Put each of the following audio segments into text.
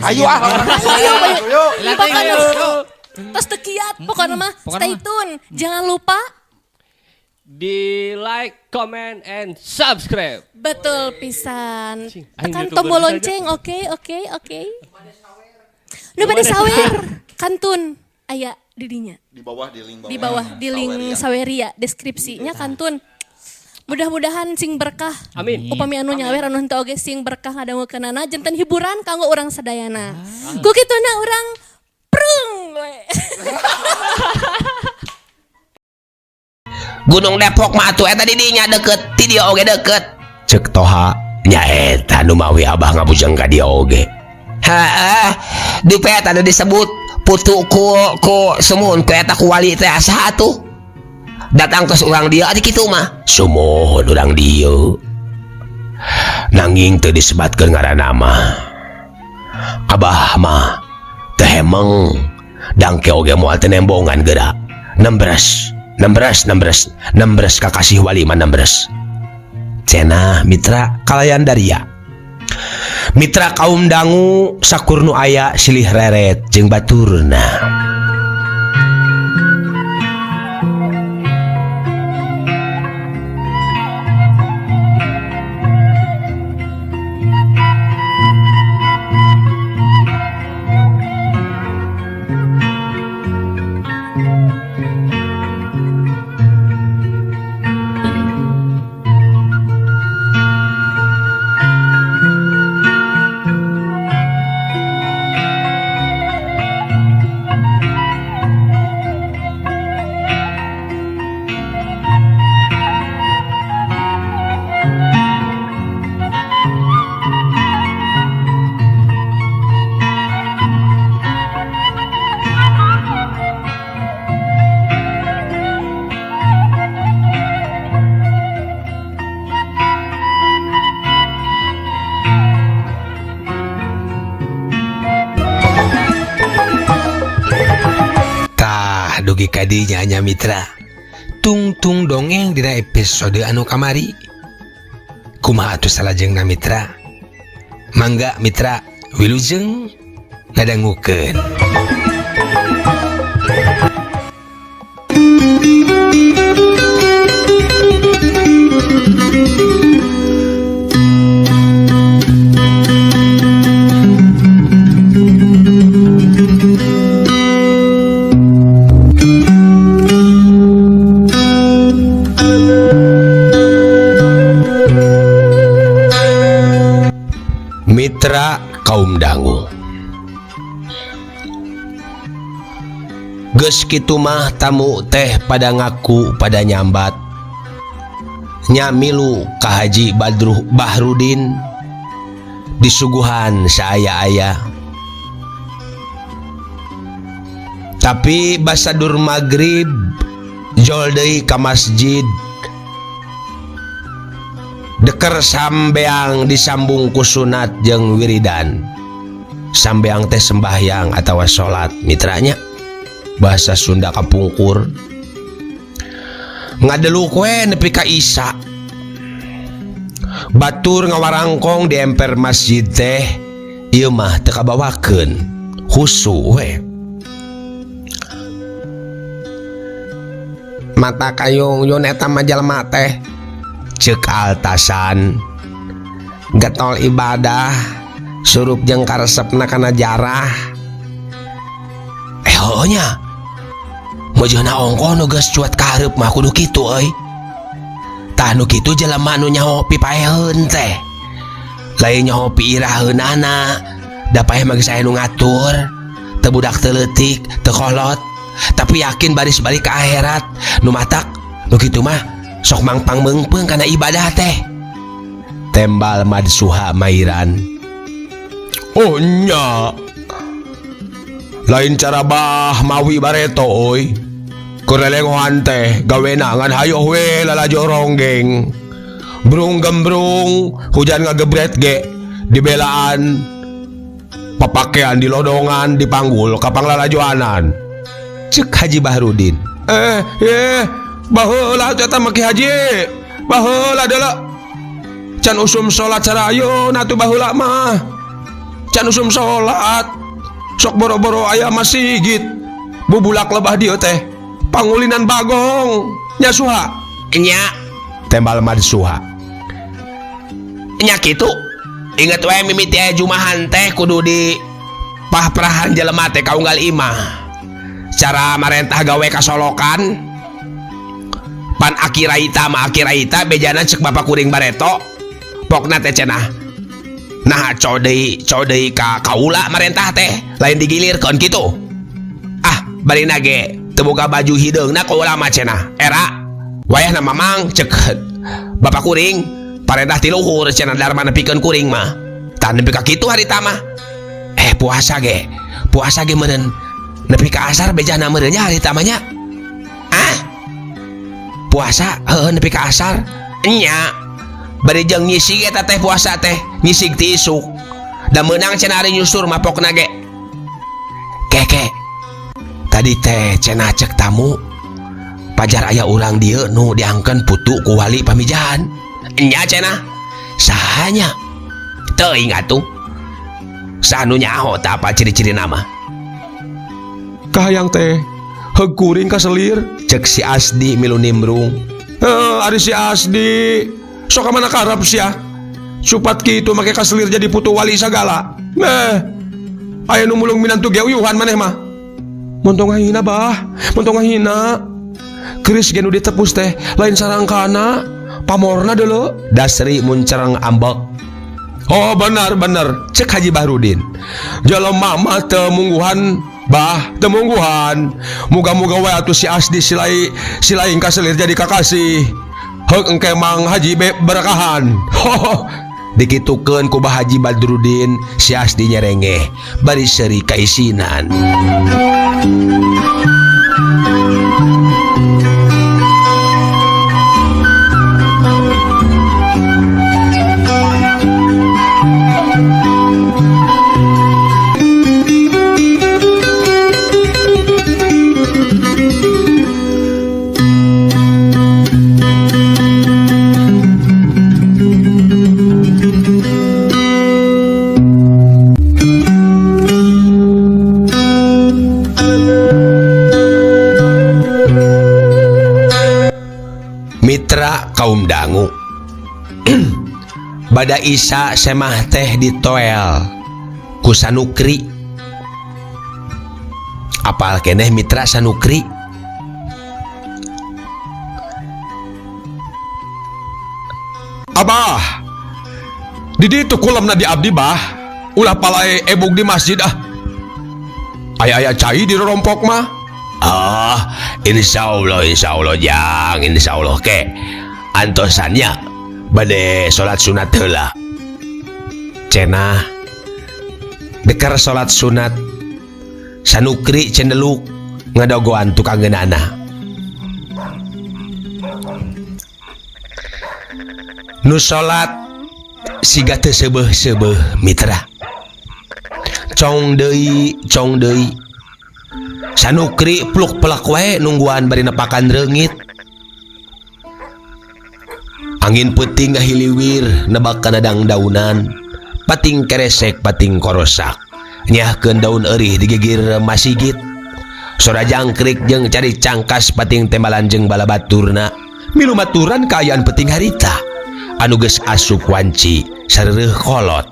Ayo ah. Ayo, ayo. Lah, Pokoknya ayo. tos teu kiat pokoknya mah Pokoknya stay mah. tune. Jangan lupa Di like, comment, and subscribe. betul pisan. Cing, aing Tekan YouTuber tombol saja. lonceng, oke oke oke. Nu bade sawer kantun aya di dinya. Di bawah di link bawah. Di bawah di link Saweria. Saweria deskripsinya kantun. Mudah-mudahan sing berkah. Amin. Upami anu nyawer anu henteu oge sing berkah ngadangukeunana janten hiburan kanggo urang sadayana. Ku kituna urang prung we. Gunung Depok mah atuh eta di dinya deket ti dieu oge deket cek Toha nyaeta nu mawi abah ngabujeng ka dieu oge heeh dupe eta nu disebut putu ku ku sumuhun ku eta ku wali teh asa atuh datang ke urang dieu atuh kitu mah sumuhun urang dieu nanging teu disebatkeun ngaranna mah abah mah teu hemeng dangke oge moal teu nembongan geura nembres nembres nembres nembres kakasih wali mah nembres cenah mitra kalayan daria mitra kaum dangu sakur nu aya silih reret jeung baturna. Tah dugi ka dinya nya mitra tungtung dongeng dina episode anu kamari kumaha atuh salajengna mitra mangga mitra wilujeng ngadangukeun. Mitra kaum dangu geus kitu mah tamu teh pada ngaku pada nyambat nyamilu ka Haji Badruh Bahrudin disuguhan saaya-aya tapi basadur magrib jol deui ka masjid deker sambeang disambung ku sunat jeung wiridan sambeang teh sembahyang atawa salat mitranya bahasa Sunda kapungkur ngadeluk we nepi ka Isa batur ngawarangkong di emper masjid teh ieu mah teu kabawakeun khusu we mata kayung yun eta mah jelema teh cek altasan getol ibadah surup jeung karesepna kana jarah heuh nya mojona ongkoh nu geus cuat ka hareup mah kudu kitu euy tah nu kitu jelema nu nyaho pipaeheun teh lain nyaho piiraheunana da paeh mah geus aya nu ngatur teu budak teu leutik teu kolot tapi yakin baris balik ke akhirat nu matak nu kitu mah sok mangpang meungpeung kana ibadah teh tembal Madsuha Mairan oh nya lain cara bah mawi bareto euy kurelengohan teh gawena ngan hayoh we lalajo ronggeng brung gembrung hujan ngagebret ge dibelaan papakean di lodongan dipanggul ka panglalajoanan cek Haji Bahrudin baheula eta mah Ki Haji baheula deuleu can usum salat sarayeun atuh baheula mah Can usum salat. Sok boro-boro aya masigit. Bubulak lebah dieu teh. Pangulinan bagong. Nya Suha. Nya Tembal Mad Suha. Nya kitu. Inget we mimiti aya jumahan teh kudu di pahprahan jelema teh kaunggal imah. Cara marentah gawe kasolokan. Pan akiraita mah akiraita bejana cek bapak kuring bareto. Pokna teh cenah. Nah codeui codeui ka kaula marentah teh lain digilirkeun kitu. Ah barina ge teu boga baju hideungna kaula mah cenah. Era wayahna mamang cek bapak kuring parentah ti luhur cenah darma nepikeun kuring mah. Tah nepi ka kitu harita mah. Puasa ge. Puasa ge meureun nepi ka asar bejana meureun nya harita mah nya. Ah? Puasa heueuh nepi ka asar. Nya. Bari jeung nyisig eta teh puasa teh, nyisig ti isuk. Da meunang cenah ari nyusur mah pokna ge. Keke. Tadi teh cenah cek tamu pajar aya urang dieu nu diangkeun putu ku wali pamijahan. Nya cenah. Saha nya? Teuing atuh. Saha nu nyaho tah apa ciri-ciri nama? Kahayang teh heug kuring kaselir cek si Asdi milu nimbrung. Heuh, ari si Asdi sok mana karep sia. Supat kitu make kaselir jadi putu wali sagala. Aya nu mulung minantu ge uyuhan maneh mah. Montong ngahina bah, montong ngahina. Keris ge nu ditepus teh lain sarangkana, pamorna deuleu. Dasri muncereng ambek. Oh benar benar, cek Haji Bahrudin. Jelema mah teu mungguhan bah, teu mungguhan. Muga-muga we atuh si Asdi silaing kaselir jadi kakasih. Heuk engke Mang Haji be berkahan. Hoho. Dikitukeun ku Bah Haji Badrudin, si Asdi nyerengeh bari seuri kaisinan. Mitra kaum dangu. Bada Isa semah teh ditoel ku Sanukri. Apal keneh mitra Sanukri? Abah, di ditu kulamna di abdi bah, ulah palae ebug di masjid ah. Aya-aya cai di rorompok mah. Ah, insyaallah, insyaallah jang, insyaallah ke. Antosannya bade salat sunat heula. Cenah deker salat sunat Sanukri cendeluk ngadogoan tukang ngeunana. Nu salat siga teu seubeuh-seubeuh mitra. Cong deui, cong deui. Sanukri pluk-plek wae nungguan bari nepakan reungit. Angin peuting ngahiliwir nebak kana dangdaunan, pating keresek pating korosak. Nyahkeun daun eurih digigir masigit. Sora jangkrik jeung cari cangkas pating tembalan jeung balabaturna. Milu maturan kaayaan peuting harita anu geus asup wanci sareureun kolot.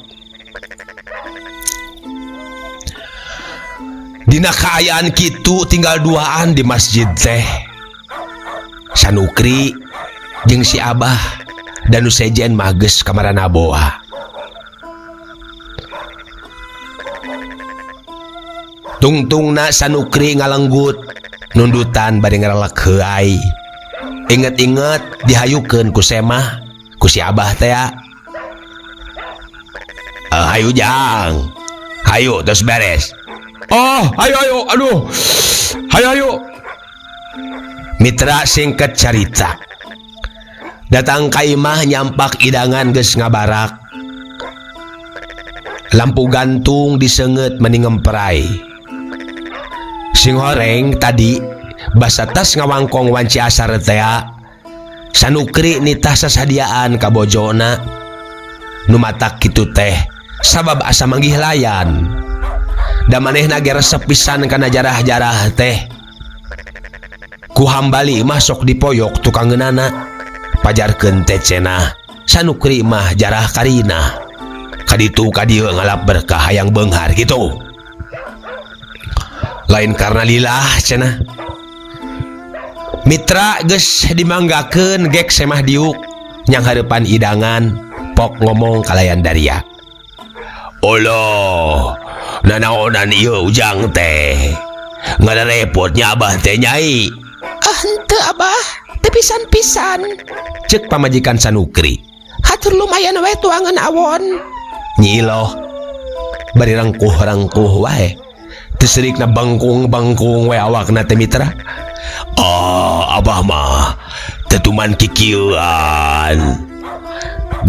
Dina kaayaan kitu tinggal duaan di masjid teh. Sanukri jeung si Abah dan nu sejen mah geus kamarana boa. Tungtungna Sanukri ngalenggut nundutan bari ngarelek heuay. Inget-inget dihayukeun ku semah ku si Abah teh. Hayu jang. Hayu terus beres. Oh, ayo ayo, aduh. Hayu ayo. Mitra singkat carita. Datang ka imah nyampak idangan geus ngabarak. Lampu gantung diseungeut meni ngemperai. Sing horeng tadi basa tas ngawangkong wanci asar tea. Sanukri nitah sasadiaan ka bojona. Nu matak kitu teh Sabab asa manggih layan. Da manehna ge resep pisan kana jarah-jarah teh. Ku hambali mah sok dipoyok tukangeunana. Pajarkeun teh cenah, Sanukri mah jarah karina. Kaditu ka dieu ngalap berkah hayang beunghar kitu. Lain karena lillah cenah. Mitra geus dimanggakeun gek semah diuk nyang hareupan idangan pok ngomong kalayan Daria. Oloh, nanaonan ieu ujang teh. Ngadarepotnya abah teh nyai. Ah henteu abah, teu pisan-pisan. Cek pamajikan Sanukri. Hatur lumayan we tuangan awon. Nyi Iloh bari rengkuh-rengkuh wae. Teu seurikna bengkung-bengkung we awakna teh mitra. Ah, abah mah tetuman kikieuan.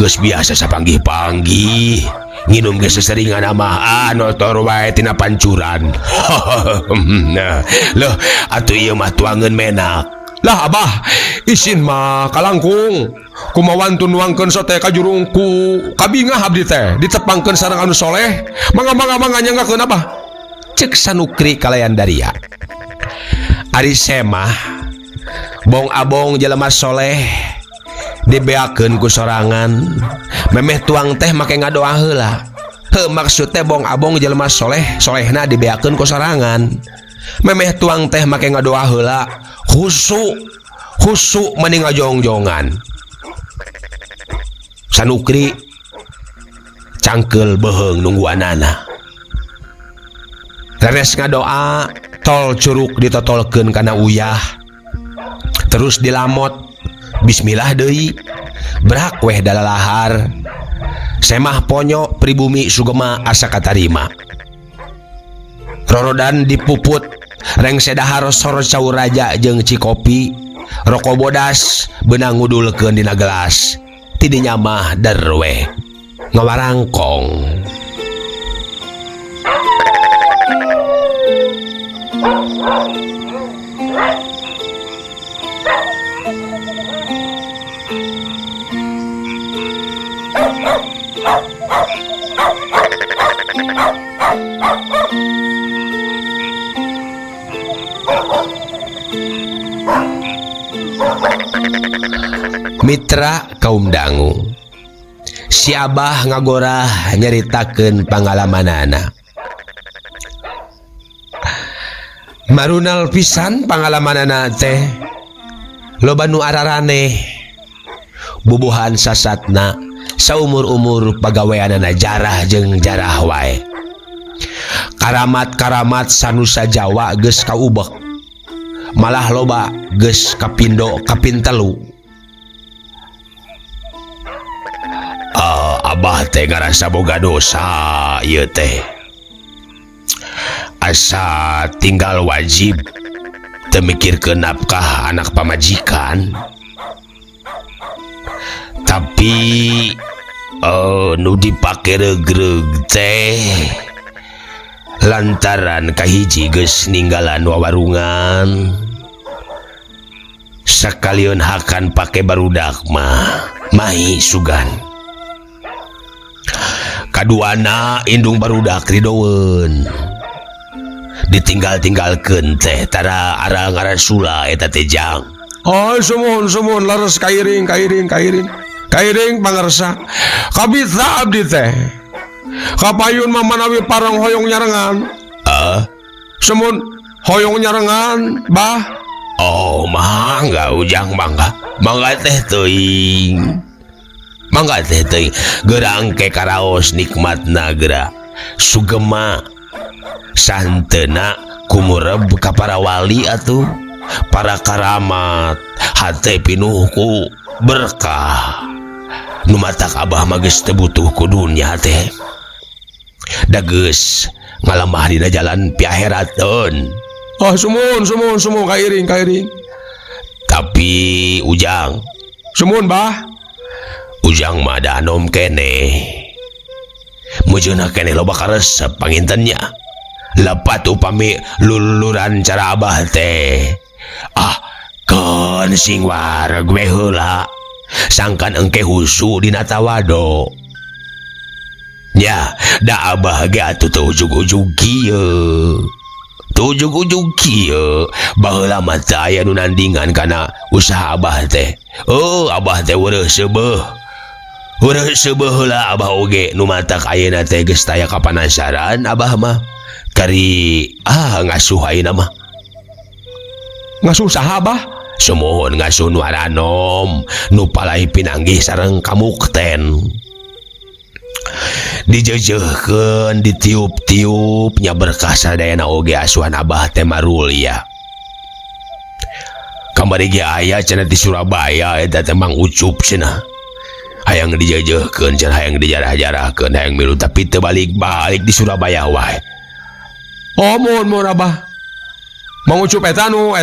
Geus biasa sapanggih-panggih. Nginum geus seseringan mah ah notor wae tina pancuran. Nah, loh atuh ieu mah tuangeun menak. Lah abah, isin mah kalangkung. Kumaha wantun nuangkeun sote ka jurung ku kabingah abdi teh ditepangkeun sareng anu soleh. Mangga mangga mangga nyanggakeun abah. Cek Sanukri kalayan Daria. Ari Semah bong abong jelema soleh dibeakeun ku sorangan. Memeh tuang teh make ngadoa heula. Heuh maksud teh bong abong jelema soleh, solehna dibeakeun ku sorangan. Memeh tuang teh make ngadoa heula. Khusyuk, khusyuk mending ngajongjongan. Sanukri cangkeul beuheung nungguanana. Reres ngadoa, tol curug ditotolkeun kana uyah. Terus dilamot. Bismillah deui. Brak weh dalalahar. Semah ponyo pribumi sugema asa katarima. Rorodan dipuput. Rengse dahar sor cau raja jeung cikopi. Roko bodas beunang ngudulkeun dina gelas. Tidinya mah derweh ngawarangkong. Mitra kaum dangu, si Abah ngagorah nyaritakeun pangalamanana. Marunal pisan pangalamanana teh. Loba nu araraneh. Bubuhan sasatna saumur-umur pagaweanana jarah jeung jarah wae. Karamat-karamat sanusa Jawa geus kaubek. Malah loba geus kapindo kapintelu. Abah teh ngarasa boga dosa ieu teh. Asa tinggal wajib teu mikirkeun nafkah anak pamajikan. Tapi nu dipake regreg teh lantaran kahiji geus ninggalan wawarungan. Sakalian hakan pake barudak mah mahi sugan. Kaduana indung barudak ridoeun. Ditinggal-tinggalkeun teh tara arang ngarasula eta teh jang. Oh sumuhun sumuhun leres kairing kairing kairing. Kairing pangersa. Kabita abdi teh. Kapayun mah manawi parang hoyong nyarengan. Sumuhun hoyong nyarengan, bah. Oh, mangga ujang mangga. Mangga teh teuing. Mangga teh teuing. Gerang ke karaos nikmatna geura. Sugema santena kumureb ka para wali atuh, para karamat, hate pinuh ku berkah. Nu matak abah mah geus teu butuh ku dunya teh. Da geus ngalemah dina jalan piaherateun. Oh sumuhun sumuhun sumuhun kairing kairing. Tapi ujang, sumuhun bah. Ujang mah da anom keneh. Mujuna keneh loba karesep pangintennya. Lepat upami luluran cara abah teh. Ah, keun sing wareg we heula. Sangkan engke husu dina tawado. Nya da Abah ge atuh teu ujug-ujug kieu. Teu ujug-ujug kieu. Baheula mah teu aya nu nandingan kana usaha Abah teh. Oh, Abah teh weureuh seubeuh. Weureuh seubeuh heula Abah oge nu matak ayeuna teh geus taya kapanasaran Abah mah. Kari ngasuh ayeuna mah. Ngasuh saha Abah? Sumuhun ngasuh nu aranom, nu palai pinanggih sareng kamukten. Dijeujeuhkeun, ditiup-tiup nya berkah sadayana oge asuhan Abah teh marulya. Kamari ge aya cenah di Surabaya eta teh Mang Ucup cenah. Hayang dijeujeuhkeun cenah, hayang dijarah-jarahkeun, hayang milu tapi teu balik-balik di Surabaya wae. Oh, muhun muhun Abah. Mang Ucup eta anu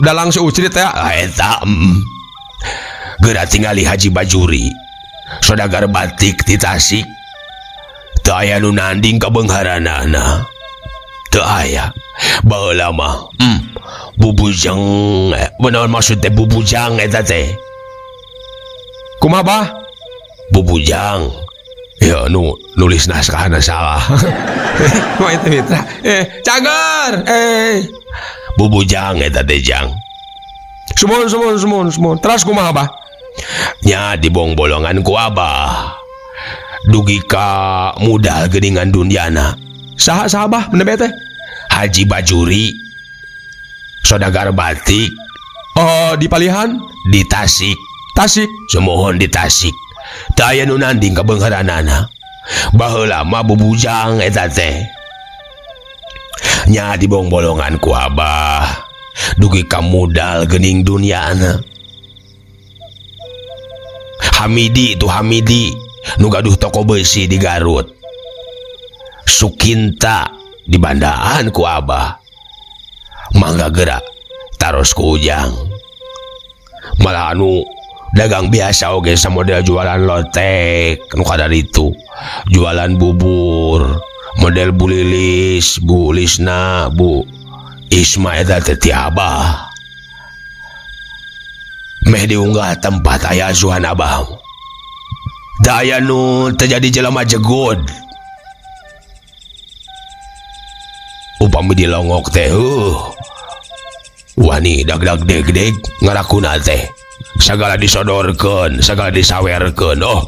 dalang si Ucrit teh. Ah, eta. Geura tingali Haji Bajuri. Sodagar batik di Tasik. Teu aya nu nanding kabeungharanana. Teu aya. Baheula mah, bubujang, bener maksud teh bubujang eta teh. Kumaha Bah? Bubujang. Ya nu nulis naskahna salah. Wah itu mitra. Cager. Bubujang eta teh jang. Sumuhun sumuhun sumuhun sumuhun. Teras kumaha Bah? Nya dibong-bolongan ku Abah. Dugi ka mudal geuningan dunyana. Saha saha Bah menebe teh? Haji Bajuri. Sodagar batik. Oh, di Palihan? Di Tasik. Tasik. Sumuhun di Tasik. Teu aya nu nanding kabeungharanana. Baheula mah bubujang eta teh. Nya dibong-bolongan ku Abah. Dugi ka mudal geuning dunyana. Hamidi itu Hamidi nu gaduh toko besi di Garut. Sukinta di bandaan ku Abah. Mangga gerak taros ku Ujang. Malah anu dagang biasa oge samodel jualan lotek nu kadar itu, jualan bubur model Bu Lilis, Bu Lisna, Bu Isma eta teh ti Abah. Meh diunggah tempat aya asuhan Abah. Da aya nu terjadi jelema jegod. Upami dilongok teh wani dag-dag deg-deg ngarakuna teh. Sagala disodorkeun, sagala disawerkeun. Oh,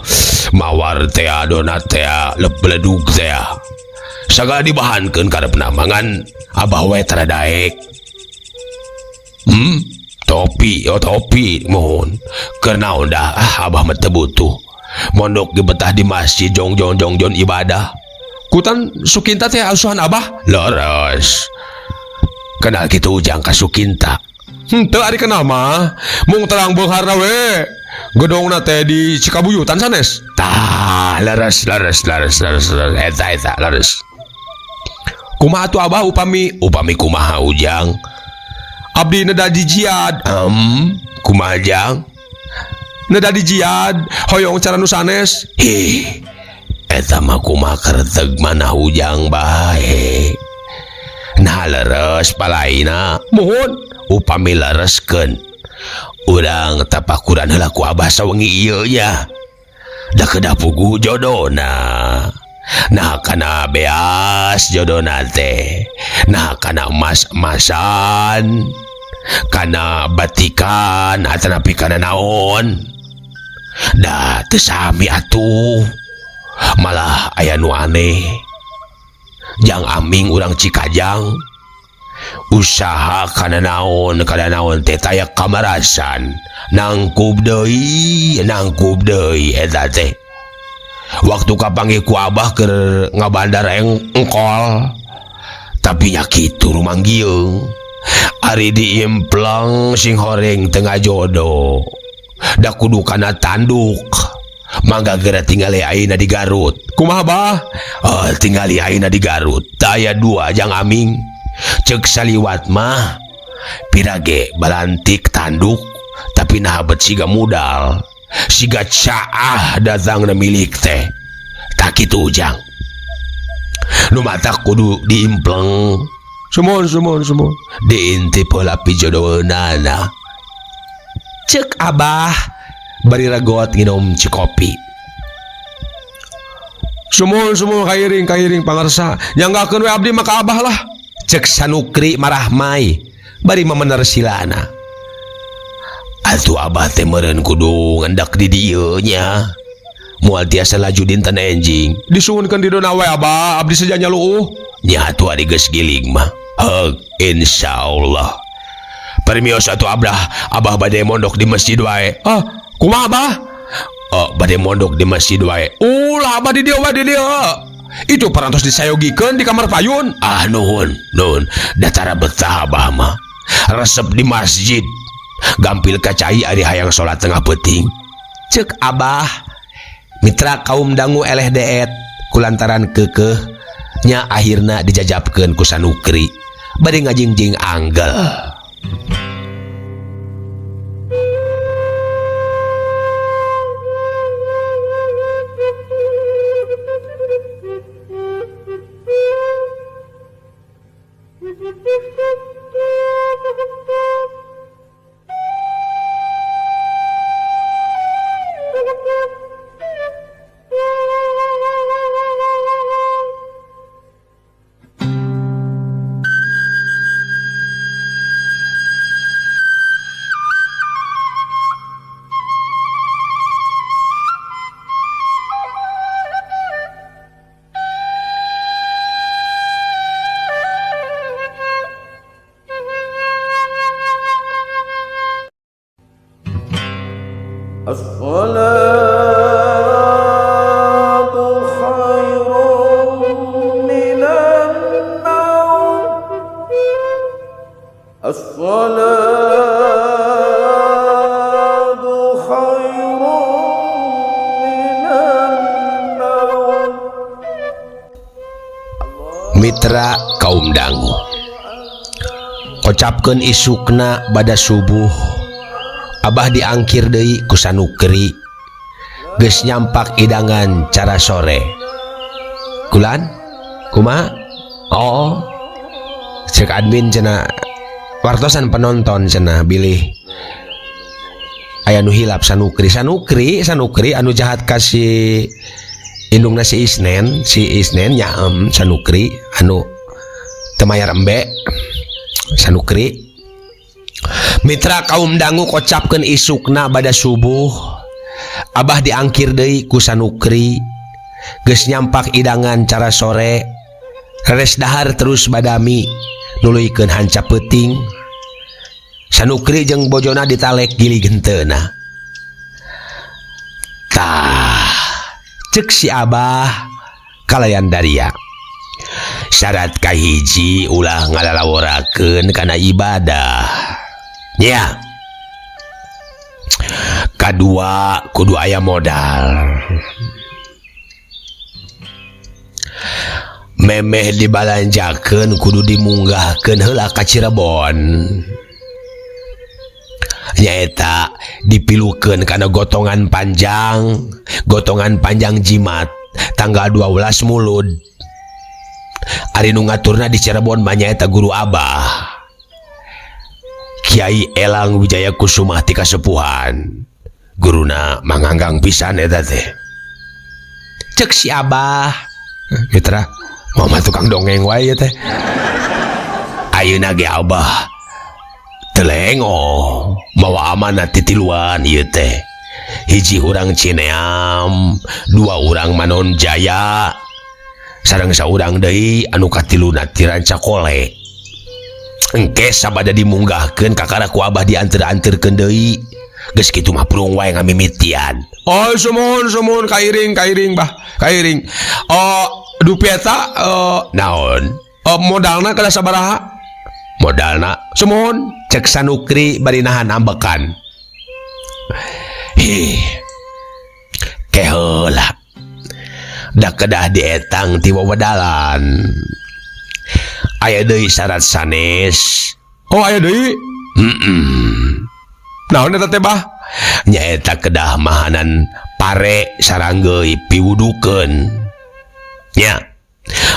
mawar teh, donat teh, lebledug teh. Sagala dibahankeun karepna mangan Abah we tara daek. Topi, oh topi, mohon. Keur naon dah, Abah mah teu butuh. Mondok ge betah di masjid jong jong jong jong ibadah. Kutan Sukinta teh asuhan Abah? Leres. Kenal kitu Ujang ka Sukinta. Henteu ari kenal mah, mung terang beungharna we. Gedongna teh di Cikabuyutan sanes. Tah, leres leres leres leres leres eta eta leres. Kumaha atuh Abah upami? Upami kumaha Ujang? Abdi neda dijiad. Kumaha Jang? Neda dijiad, hoyong cara nu sanes. Hih, eta mah kumaha kerteg manah Ujang bae. Nah leres palaina. Muhun. Upami lereskeun. Urang tapakuran heula ku Abah sawengi ieu nya. Da kedah puguh jodona. Nah kana beas jodona teh. Nah kana emas-emasan. Kana batikan atanapi kana naon. Da teu sami atuh. Malah aya nu aneh. Jang Aming urang Cikajang. Usaha kana naon kana naon teh taya kamarasan. Nangkub deui, nangkub deui eta teh. Waktu kapanggih ku Abah keur ngabandar engkol. Tapi nya kitu rumanggieung. Ari diimplang sing horeng tengah jodoh. Da kudu kana tanduk. Mangga geura tingali ayeuna di Garut. Kumaha Bah? Oh, tingali ayeuna di Garut. Taya dua Jang Aming. Ceuk saliwat mah pirage balantik tanduk tapi nah bet siga modal. Siga caah datang milik teh. Tak kitu Ujang. Nu matak kudu diimpleng. Sumuhun sumuhun sumuhun. Diintip heula pijodoheunana. Ceuk Abah bari regot nginum cikopi. Sumuhun sumuhun kairing kairing pangarsa. Nyanggakeun we abdi mah ka Abah lah. Cek Sanukri marahmai bari memener silana. Atuh Abah teh meureun kudu ngendak di dieu nya. Moal tiasa laju dinten enjing. Disuhunkeun di dona we Abah, abdi seja nyaluuh. Nya atuh ari geus giling mah. Heug, insyaallah. Permios atuh Abah, Abah bade mondok di masjid wae. Ah, kumaha Abah? Oh, bade mondok di masjid wae. Ulah Abah di dieu wae di dieu. Itu parantos disayogikeun di kamar payun. Ah, nuhun, nuhun. Datara betah Abah mah. Resep di masjid. Gampil ka cai ari hayang salat tengah peuting. Ceuk Abah, mitra kaum dangu eleh deet kulantaran keukeuh nya akhirna dijajabkeun ku Sanukri bari ngajingjing anggel. Mitra kaum dangu kocapkeun isukna bada subuh Abah diangkir deui ku Sanukri geus nyampak idangan cara sore kulan kumaha oh cek admin cenah wartosan penonton cenah bilih aya nu hilap Sanukri Sanukri Sanukri anu jahat kasih indungna si Isnen nyaem Sanukri anu teu mayar embe Sanukri. Mitra kaum dangu kocapkeun isukna bada subuh Abah diangkir deui ku Sanukri geus nyampak idangan cara sore reres dahar terus badami nuluykeun hancap peuting Sanukri jeung bojona ditalek gili genteuna. Tah cek si Abah kalayan daria syarat kahiji ulah ngalalaworakeun kana ibadah nya, kadua kudu aya modal memeh dibalanjakeun kudu dimunggahkeun heula ka Cirebon nyaeta dipilukeun kana gotongan panjang jimat tanggal 12 Mulud. Ari nu ngaturna di Cirebon mah nyaeta guru Abah Kiai Elang Wijaya Kusumah ti Kasepuhan. Guruna manganggang pisan eta teh. Cek si Abah, mitra mama tukang dongeng wae teh. Ayeuna ge Abah telengo mawa amanat titiluan ieu teh. Hiji urang Cineam, dua urang Manon Jaya, sareng saurang deui anu katiluna ti Rancakole. Engke sabada dimunggahkeun kakara ku Abah dianteur-anteurkeun deui. Geus kitu mah purung wae ngamimitian. Oh sumuhun sumuhun kairing kairing bah kairing. Oh dupi eta naon? Modalna kada sabaraha? Modalna sumuhun cek Sanukri bari nahan ambekan. Hih, keheula da kedah dietang ti wewedalan. Aya deui syarat sanes. Oh aya deui? Naon eta teh bah? Nyaeta kedah mahanan pare saranggeuy piwudukeun. Nya,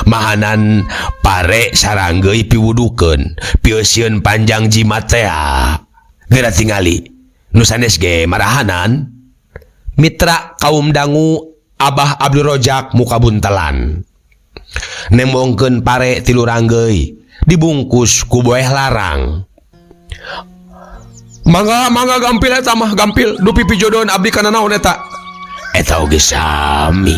mahanan pare saranggeuy piwudukeun, pieuseun panjang jimat tea. Geura tingali nu sanes ge marahanan. Mitra kaum dangu Abah Abdul Rojak muka buntelan. Nembongkeun pare tilu ranggeui dibungkus ku boeh larang. Mangga mangga gampil eta mah gampil dupi pijodohan abdi kana naon eta. Eta oge sami.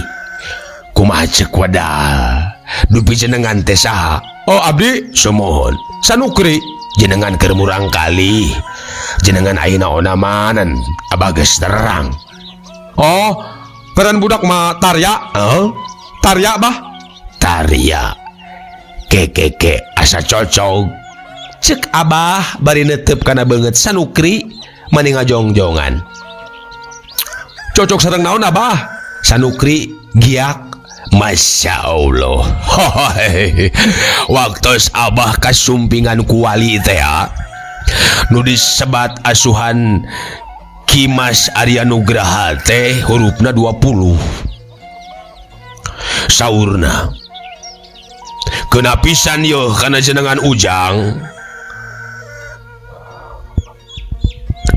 Kumaha ceuk wadal. Dupi jenengan teh saha? Oh abdi Sumuhun. Sanukri. Jenengan keur murang kali. Jenengan ayeuna onamanan abah geus terang. Oh, peran budak mah Tarya. Oh, Tarya bah. Tarya. Kekeke asa cocok. Cek abah bari netep kana beungeut Sanukri mani ngajongjongan. Cocok sareng naon abah? Sanukri giak. Masya Allah. Waktu abah kasumpingan ku wali teh nu disebat asuhan Ki Mas Arya Nugraha teh hurufna 20. Saurna kena pisan yo kana jenengan Ujang.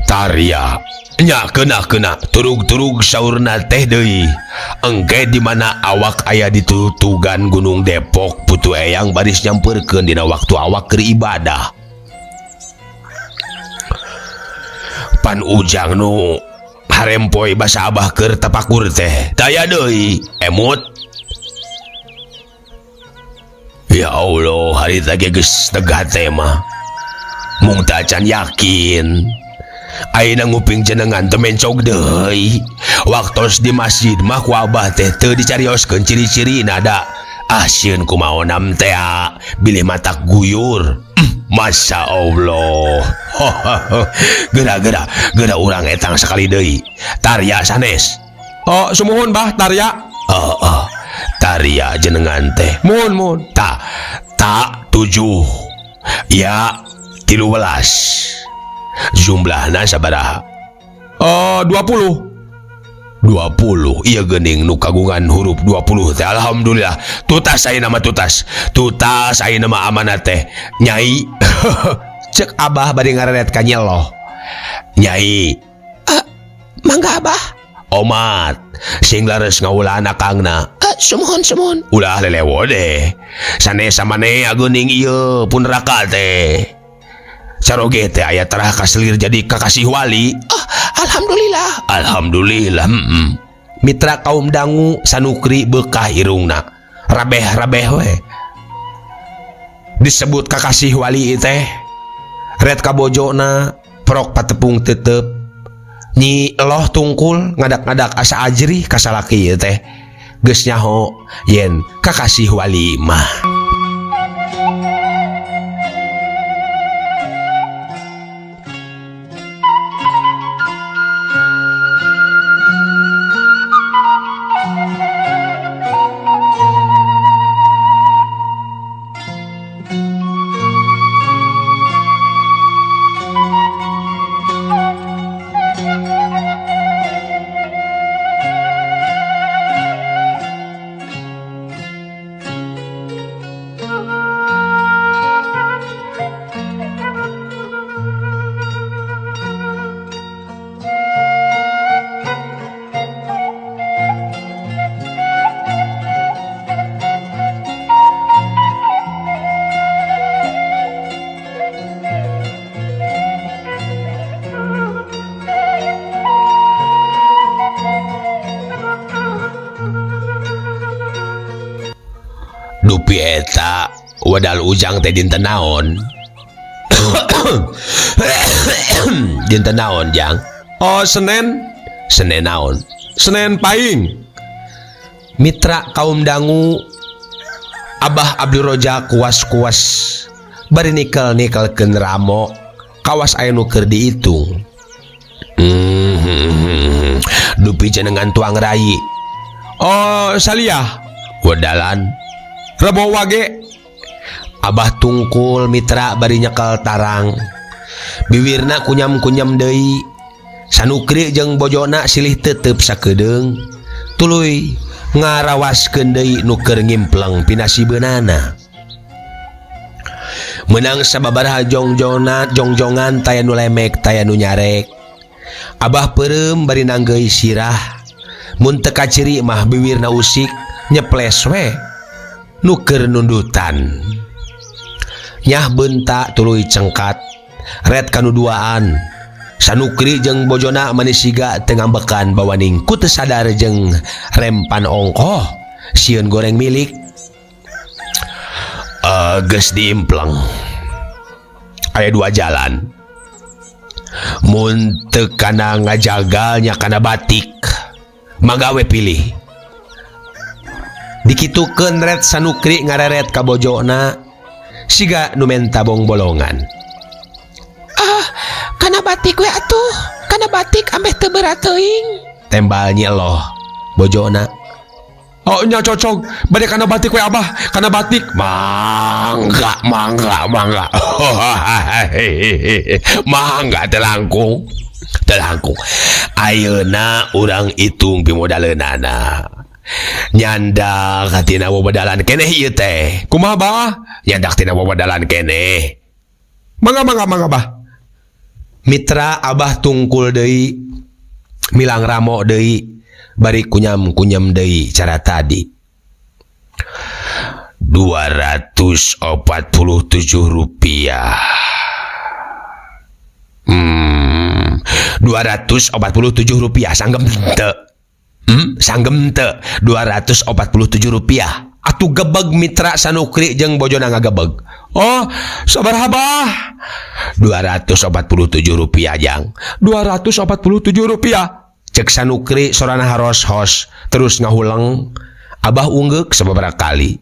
Tarya nya kena-kena turug-turug saurna teh deui. Engke di mana awak aya ditutugan Gunung Depok putu eyang baris nyamperkeun dina waktu awak keur ibadah. Pan Ujang nu harempoy basa abah keur tapakur teh taya deui emut. Ya Allah, harita ge geus tegah teh mah. Mung teu acan yakin. Ayeuna nguping jenengan teu mencog deui. Waktos di masjid mah ku abah teh teu dicarioskeun ciri-cirina da. Ah sieun kumaonam teh bilih matak guyur. Masya Allah. Geura-geura geura urang etang sakali deui. Tarya sanes. Oh, sumuhun bah Tarya. Heeh. Tarya jenengan teh. Muhun muhun. Ta ta 7 ya 13. Jumlahna sabaraha? 20. 20. Iya geuning nu kagungan huruf 20 teh. Alhamdulillah. Tutas ayeuna mah tutas. Tutas ayeuna mah amanat teh. Nyai. Cek abah bari ngareret ka nyeloh. Nyai. Mangga abah. Omat sing lares ngawulaan akangna. Sumuhun sumuhun. Ulah lelewo deh. Sanes samane geuning ieu pun raka teh. Caroge teh aya terah kaselir jadi kakasih wali. Oh, alhamdulillah. Alhamdulillah. Mitra kaum dangu Sanukri bekah irungna. Rabeh-rabeh we. Disebut kakasih wali teh. Red kabojona prok patepung tetep. Nyi loh tungkul ngadak-ngadak asa ajrih kasalaki ieu teh. Geus nyaho yen kakasih wali mah. Dupi eta wadal Ujang teh dinten naon? Dinten naon, Jang? Oh, Senin. Senin naon? Senin Paing. Mitra kaum dangu Abah Abdul Rojak kuas-kuas bari nikel-nikelkeun ramo kawas aya nu keur diitung. Dupi jenengan tuang rayi. Oh, Saliah. Wadalan Rebo wage. Abah tungkul mitra bari nyekel tarang. Biwirna kunyam-kunyam deui. Sanukri jeung bojona silih tetep sakedeung. Tuluy ngarawaskeun deui nu keur ngimpleng pinasibeunana. Menang sababaraha jongjona jongjongan taya nu lemek taya nu nyarek. Abah peureum bari nanggeui sirah. Mun teu kaciri mah biwirna usik nyeples we nu keur nundutan. Nyah bentak tuluy cengkat ret kanu duaan. Sanukri jeung bojona manisiga teu ngambekan bawaning ku teu sadar jeung rempan ongkoh sieun goreng milik. Geus diimpleng. Aya dua jalan. Mun teu kana ngajagalnya kana batik. Mangga we pilih. Dikitukeun ret Sanukri ngareret ka bojona siga nu menta bongbolongan. Ah, kana batik we atuh. Kana batik ambeh teu berat teuing. Tembal nyeloh bojona. Oh nya cocok bade kana batik we Abah, kana batik. Mangga, mangga, mangga. Mangga teu langkung. Teu langkung. Ayeuna urang itung pimodaleunana. Nyandak tina wewedalan keneh ieu teh. Kumaha Bah? Nyandak tina wewedalan keneh. Mangga mangga mangga Bah. Mitra Abah tungkul deui, milang ramo deui, bari kunyam-kunyam deui cara tadi. 247 rupiah. 247 rupiah sanggem teu. Sanggem teu 247 rupiah. Atuh gebeg mitra Sanukri jeung bojona ngagebeg. Oh, sabaraha Bah? 247 rupiah jang. 247 rupiah. Cek Sanukri sorana haros-hos terus ngahuleng. Abah unggeuk sababaraha kali.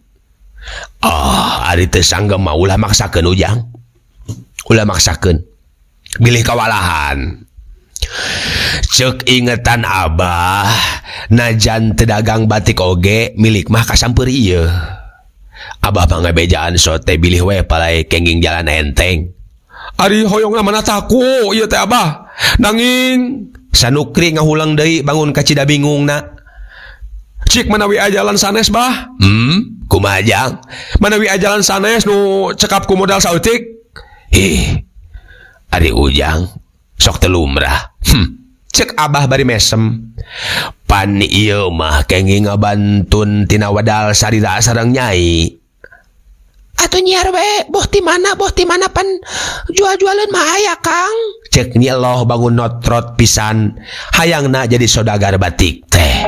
Ah, ari teu sanggem mah ulah maksakeun ujang. Ulah maksakeun. Bilih kawalahan. Cek ingetan Abah, najan teu dagang batik oge milik mah kasampeur ieu. Abah mah ngabejaan sote bilih we palai kenging jalan enteng. Ari hoyongna mana taku ieu teh Abah. Nanging Sanukri ngahuleng deui bangun kacida bingungna. Cik manawi ajalan sanes Bah? Kumaha jang? Manawi ajalan sanes nu cekap ku modal saeutik? Ih. Ari ujang sok teu lumrah. Cek Abah bari mesem. Pan ieu mah kenging ngabantun tina wadal sarira sareng nyai. Atuh nyiar we, boh ti mana, boh ti mana pan jual-jualeun mah aya, Kang. Cek nyeloh bangun notrot pisan, hayangna jadi sodagar batik teh.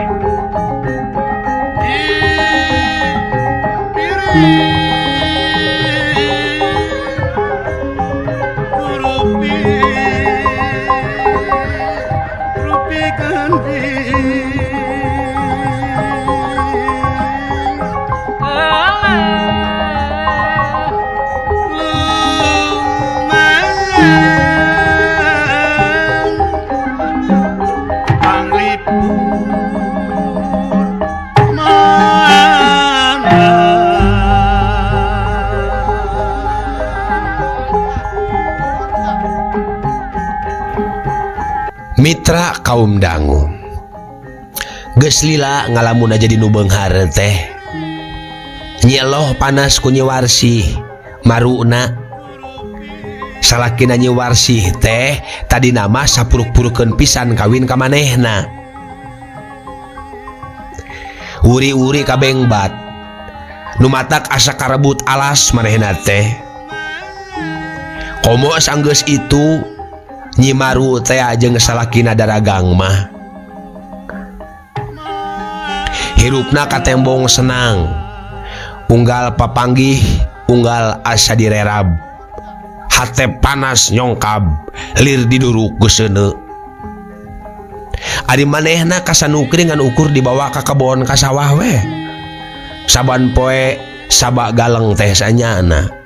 Mitra kaum dangu geus lila ngalamun jadi nu beunghar teh. Nyeloh panas ku Nyi Warsih maruna. Salakina Nyi Warsih teh tadi nama sapuruk-purukeun pisan kawin ka manehna. Wuri-wuri kabengbat nu matak asa karebut alas manehna teh. Komo sanggeus itu Nyi Maru teh jeung salakina daragang mah. Hirupna katembong senang. Unggal papanggih, unggal asa direrab. Hate panas nyongkab, lir diduruk geuseuneuk. Ari manehna ka Sanukri ngan ukur dibawa ka kebon ka sawah we. Saban poe sabak galeng teh sanyana.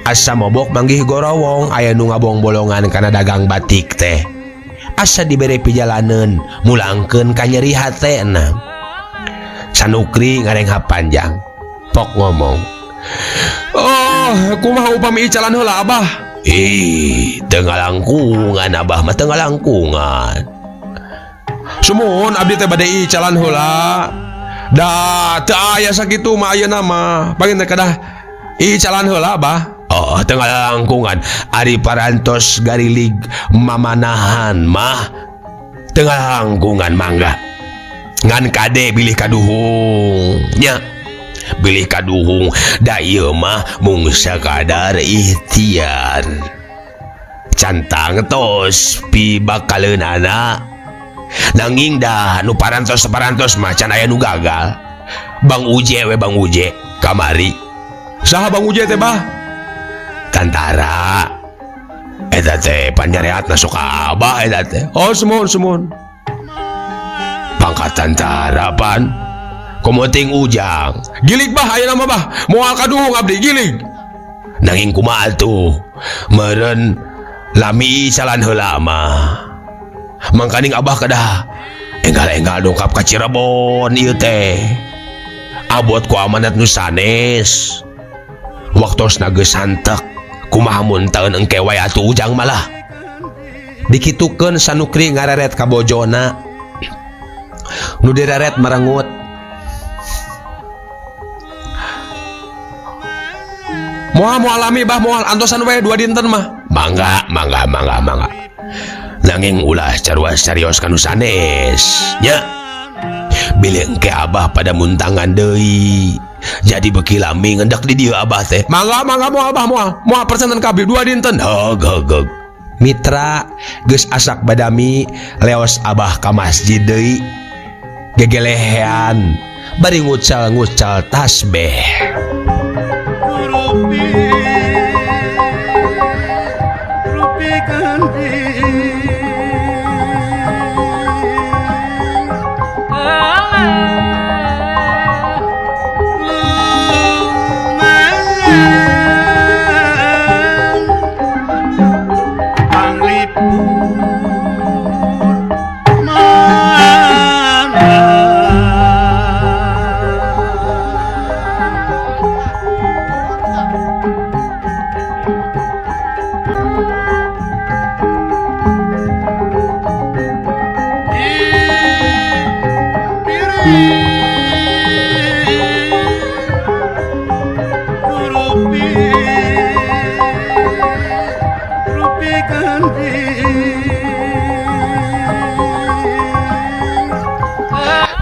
Asa mobok manggih gorowong aya nu ngabong-bolongan kana dagang batik teh. Asa dibere pijalaneun mulangkeun ka nyeri hatena. Sanukri ngarengha panjang. Pok ngomong. Oh, kumaha upami icalan heula Abah? Ih, teu ngalangkungan Abah mah teu ngalangkungan. Sumuhun abdi teh bade icalan heula. Da teu aya sakitu mah ayeuna mah. Pangin teh kedah icalan heula Abah. Oh, teu ngalangkungan. Ari parantos garilig mamanahan mah teu ngalangkungan mangga. Ngan kade bilih kaduhung nya, bilih kaduhung da ieu mah mung sakadar ikhtiar. Can tangtos pibakaleunana. Nanging dah nu parantos-parantos mah can aya nu gagal. Bang Uje we, Bang Uje kamari. Saha Bang Uje teh, Bah? Tantara. Eta teh panjareatna sok abah eta teh. Oh, sumuhun, sumuhun. Pangkat tantara pan. Komo ting Ujang. Gilig bah ayeuna mah bah. Moal kaduhung abdi gilig. Nanging kumaha tuh? Meureun lami salan heula mah. Mangkaning abah kedah enggal-enggal dongkap ka Cirebon ieu teh. Abot ku amanat nu sanes. Waktosna geus santek. Kumaha mun taeun engke wae atuh Ujang malah. Dikitukeun Sanukri ngareret ka bojona. Nu direret merengut. Moal moal lami bah moal antosan we 2 dinten mah. Mangga mangga mangga mangga. Nanging ulah carua serios kanu sanes nya. Bilih engke abah pada muntangan deui. Jadi beuki lami ngendak di dieu abah teh. Mangga mangga moal bah moal. Moal percenten ka abdi 2 dinten. Heg heg heg. Mitra geus asak badami leos abah ka masjid deui. Gegelehean bari ngucal-ngucal tasbih.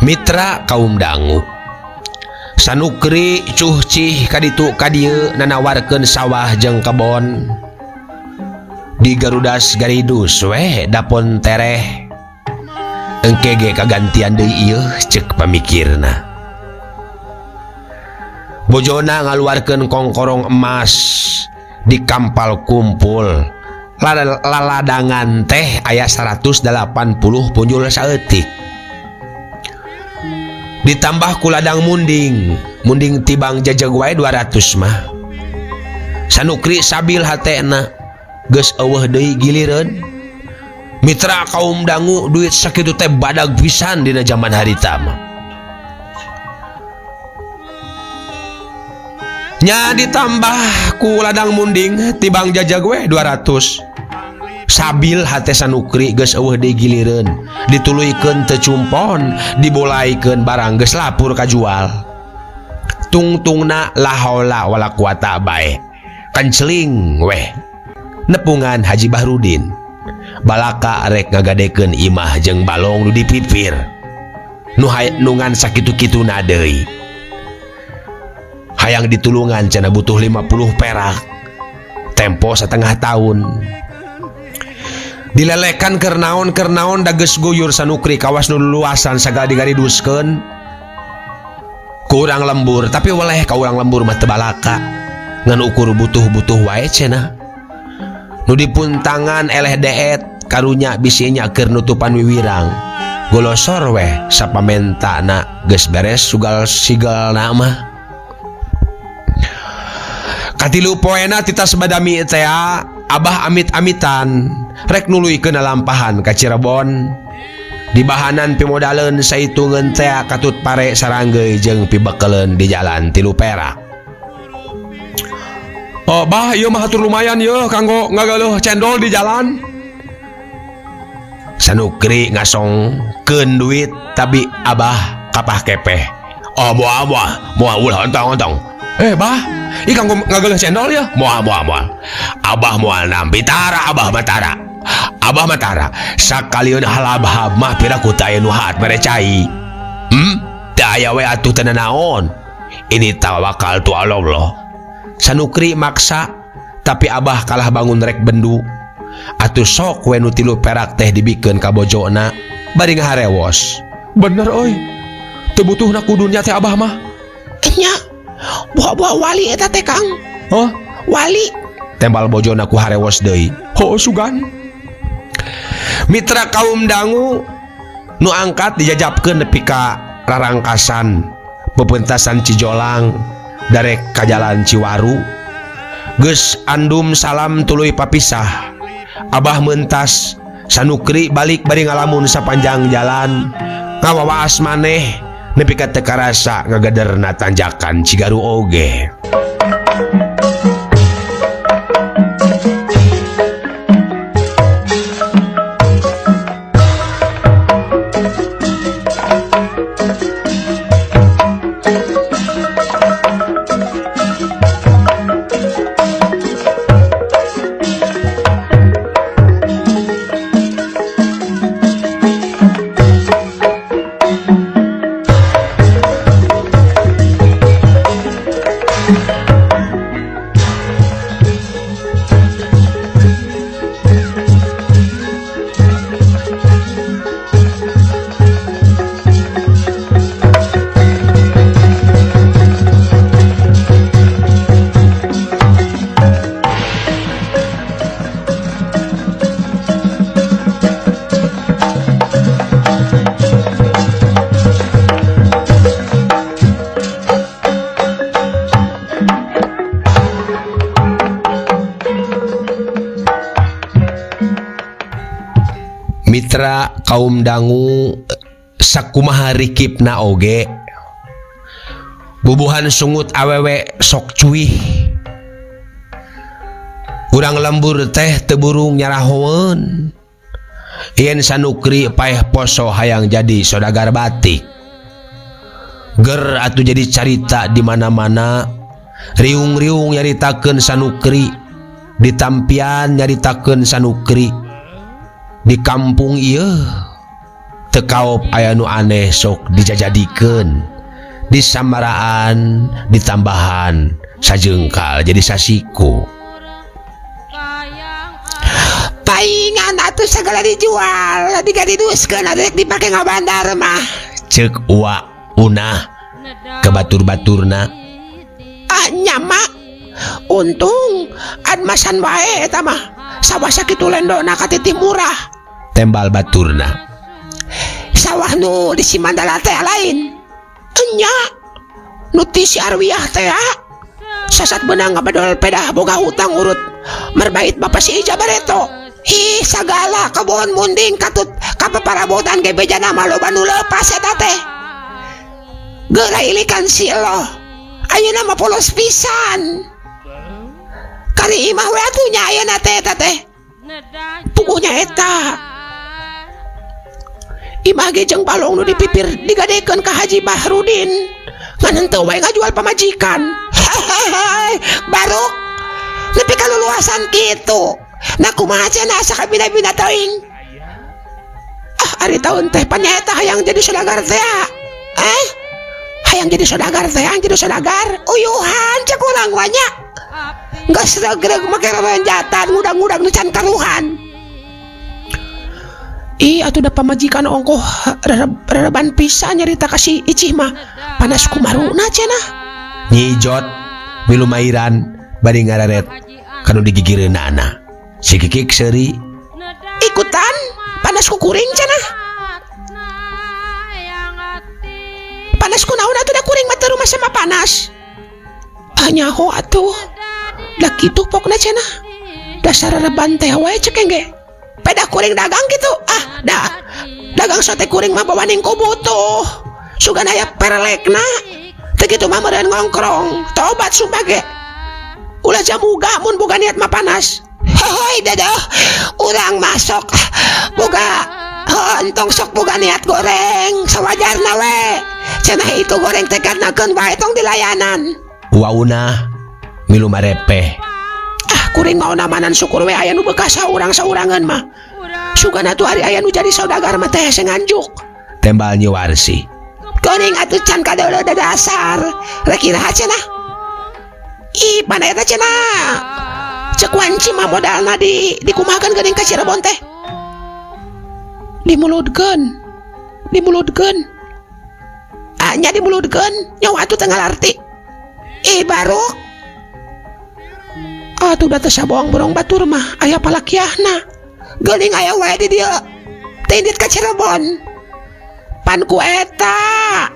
Mitra kaum dangu Sanukri cuhcih kaditu kadieu nanawarkeun sawah jeung kebon di Garudas Garidus weh dapon tereh engke ge kagantian deui ieu ceuk pamikirna. Bojona ngaluarkeun kongkorong emas di kampal kumpul laladangan teh aya 180 punjul saeutik. Ditambah ku ladang munding, munding tibang jejeg wae 200 mah. Sanukri sabil hatena geus eueuh deui gilireun. Mitra kaum dangu duit sakitu teh badag pisan dina zaman harita mah. Nya ditambah ku ladang munding tibang jajag we 200. Sabil hate Sanukri geus eueuh deui gilireun, dituluykeun teu cumpon, dibolaikeun barang geus lapur kajual. Tungtungna la haula wala quwata bae. Kenceling weh. Nepungan Haji Bahrudin. Balaka rek ngagadekeun imah jeung balong nu dipipir. Nu nungan sakitu-kituna deui. Hayang ditulungan cenah butuh 50 perak. Tempo setengah tahun. Dilelekan kernaon-kernaon dages guyur Sanukri kawas nu luasan sagala digariduskeun. Kurang lembur, tapi weleh ka urang lembur mah teu balaka. Ngan ukur butuh-butuh wae cenah. Nu dipuntangan eleh deet karunya bisinya keur nutupan wiwirang. Golosor weh sapamentana geus beres sugal sigalna mah. Katilu poena titas badami tea abah amit-amitan rek nuluykeun lampahan ka Cirebon. Dibahanan pimodaleun saitungeun tea katut pare saranggeuy jeung pibekeleun di jalan 3 perak. Oh bah ieu mah hatur lumayan yeuh kanggo ngagaleuh cendol di jalan. Sanukri ngasongkeun duit tapi abah kapah kepeh. Oh moal moal moal ulah ontong-ontong. Bah, ih kanggo ngagaleuh cendol ya? Moal moal moal. Abah moal nampi tara abah mah tara. Abah mah tara. Sakalieun halabhab mah pira ku teu aya nu haat mere cai. Teu aya we atuh teu nanaon. Ini tawakal tu Allah. Sanukri maksa tapi Abah kalah bangun rek bendu. Atuh sok we nu 3 perak teh dibikeun ka bojona bari ngaharewos. Bener euy. Teu butuhna kudunya teh Abah mah. Nya, buah-buah wali eta teh Kang. Hah? Wali. Tembal bojona ku harewos deui. Heuh sugan. Mitra kaum dangu nu angkat dijajapkeun nepi ka rarangkasan pepentasan Cijolang darek ka jalan Ciwaru. Geus andum salam tuluy papisah. Abah mentas Sanukri balik bari ngalamun sapanjang jalan ngawawaas maneh nepi ka teu karasa ngagederna tanjakan Cigaru oge. Mitra kaum dangu sakumaha rikipna oge bubuhan sungut awewe sok cuih urang lembur teh teu burung nyarahoeun yen Sanukri paeh poso hayang jadi sodagar batik ger atuh jadi carita di mana-mana riung-riung nyaritakeun Sanukri ditampian nyaritakeun Sanukri di kampung ieu teu kaop aya nu aneh sok dijajadikeun disamaraan ditambahan sajengkal jadi sasiku. Paingan atuh segala dijual digadiduskeun atuh rek dipake ngabandar mah. Ceuk Uwa Unah ke batur-baturna. Ah nyama untung admasan wae eta mah sawah sakitu lendona katiti murah. Tembal baturna. Sawah nu di Simandala teh lain. Enya nu ti si Arwiah teh sasat beunang ngabedol pedah boga hutang urut merbait bapa si Ija Bareto. Hi sagala kebon munding katut kapaparabotan ge bejana mah loba nu leupas eta teh. Geura ilikan si Eloh. Ayeuna mah polos pisan. Kari imah we atuh nya ayeuna teh eta teh. Puguhnya eta. Imah ge jeung balong nu dipipir digadekeun ka Haji Bahrudin. Ngan henteu wae ngajual pamajikan. Hehehe, baruk nepi ka luluasan kitu. Nah kumaha cenah asa kabina-bina teuing. Ah ari taun teh panyaeta hayang jadi saudagar teh. Eh? Hayang jadi saudagar teh, hayang jadi saudagar. Uyuhan cek urang mah nya. Geus regreg make rerenjatan ngudang-ngudang nu can karuhan. Ih atuh da pamajikan ongkoh rereban pisan nyarita ka si Icih mah panas kumaruna cenah. Nyijot milu mairan bari ngararet kanu digigireunana. Si Kikik seuri ikutan panas ku kuring cenah. Panas ku naon atuh da kuring mah teu rumah sama panas. Ah nyaho atuh. Da kitu pokna cenah. Dasar rereban teh wae cek engge. Peda kuring dagang gitu. Ah da dagang sote kuring mah bawaning ku butuh. Sugan aya perlekna. Teu kitu mah meureun ngongkrong. Tobat sumpah ge. Ulah jamuga mun boga niat mah panas. Hoi dadah. Urang masuk boga entong sok boga niat goreng sawajarna we. Cenah itu goreng teh karnakeun wae tong dilayanan. Wauna milu marepeh. Ah kuring mau namanan syukur we aya nu bekas saurang-saurangan mah. Sugana tuh hari aya nu jadi saudagar mah teh hese nganjuk. Tembal Nyi Warsi. Geuning atuh can kadeuleu da dasar. Rek iraha cenah? Ih, mana eta cenah? Cek wanci mah modalna di dikumahakeun geuning ka Cirebon teh. Dimuludkeun. Dimuludkeun. Ah, nya dimuludkeun, nyawa atuh teu ngalarti. Ih, baruk. Atuh da teu saboang borong batur mah aya palakiahna. Geuning aya wae di dieu. Teu indit ka Cirebon. Pan ku eta.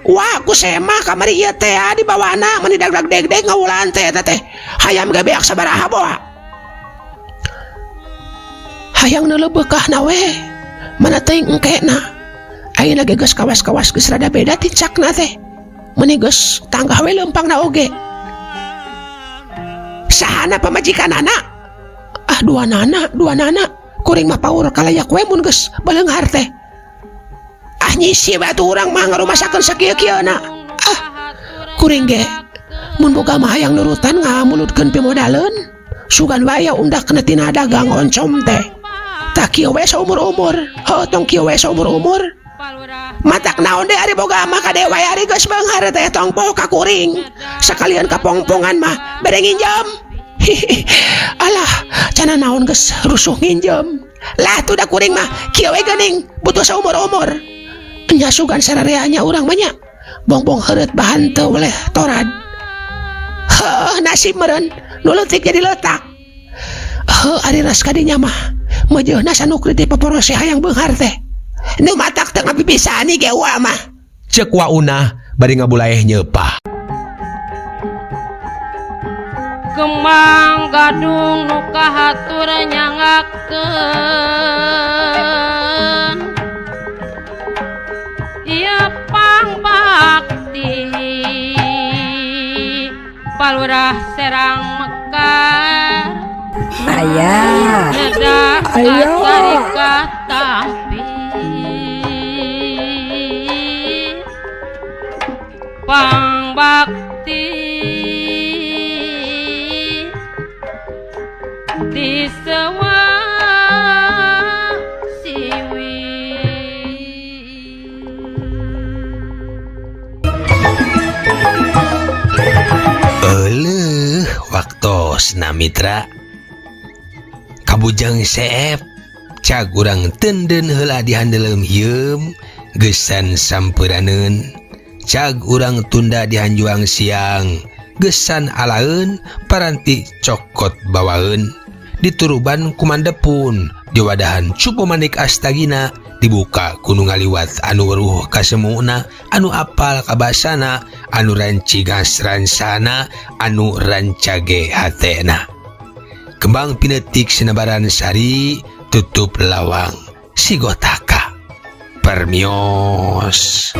Wah, ku semah kamari ieu teh dibawana meuni dag-dag deg-deg ngawulan teh eta teh. Hayam ge beak sabaraha boa. Hayang neuleuh beukahna we. Mana teuing engkena. Ayeuna ge geus kawas-kawas geus rada beda tincakna teh. Meuni geus tanggah we leumpangna oge. Sahana pamajikanana? Ah, dua nana, dua nana. Kuring mah paur kalayak we mun geus baleunghar teh. Ah, nyisi we atuh urang mah ngarumasakeun sakieu-kieuna. Ah, kuring ge mun boga mah hayang nurutan ngamuludkeun pimodaleun. Sugan wae aya undakna tina dagang oncom teh. Tah kieu we saumur-umur. Heuh, tong kieu we saumur-umur. Matak naon deui ari boga mah kade wae ari geus beunghar teh tong poho ka kuring. Sakalian kapongpongan mah bere nginjem. Alah, cana naon geus rusuh nginjem. Lah tuh da kuring mah kieu we geuning butuh saumur-umur. Nya sugan sarareanya urang mah nya. Bongbong heureut bahan teu weleh torad. Heuh, nasib meureun nu leutik jadi letak. Heuh, ari ras kadinya mah meujeuhna sanukri teh paporose hayang beunghar teh. Nu matak teu ngabibisani ge wa mah. Cek Wa Unah bari ngabulaeh nyeupah. Kembang gadung nu kahatur nyangakeun ieu pangbakti Palurah Serang Mekar Ayah. Nyedak Ayah. Sarika tampi pangbakti di sewa siwi. Euleuh waktosna mitra. Kabujang seep cag urang tenden heula di handeuleum hieum geusan sampeunaneun. Cag urang tunda di hanjuang siang geusan alaeun paranti cokot bawaeun. Dituruban kumandepun diwadahan cupu manik astagina dibuka ku nu ngaliwat anu weruh kasemuna anu apal kabasana anu rancigas ransana anu rancage hatena. Kembang pinetik sinebaran sari tutup lawang sigotaka. Permios.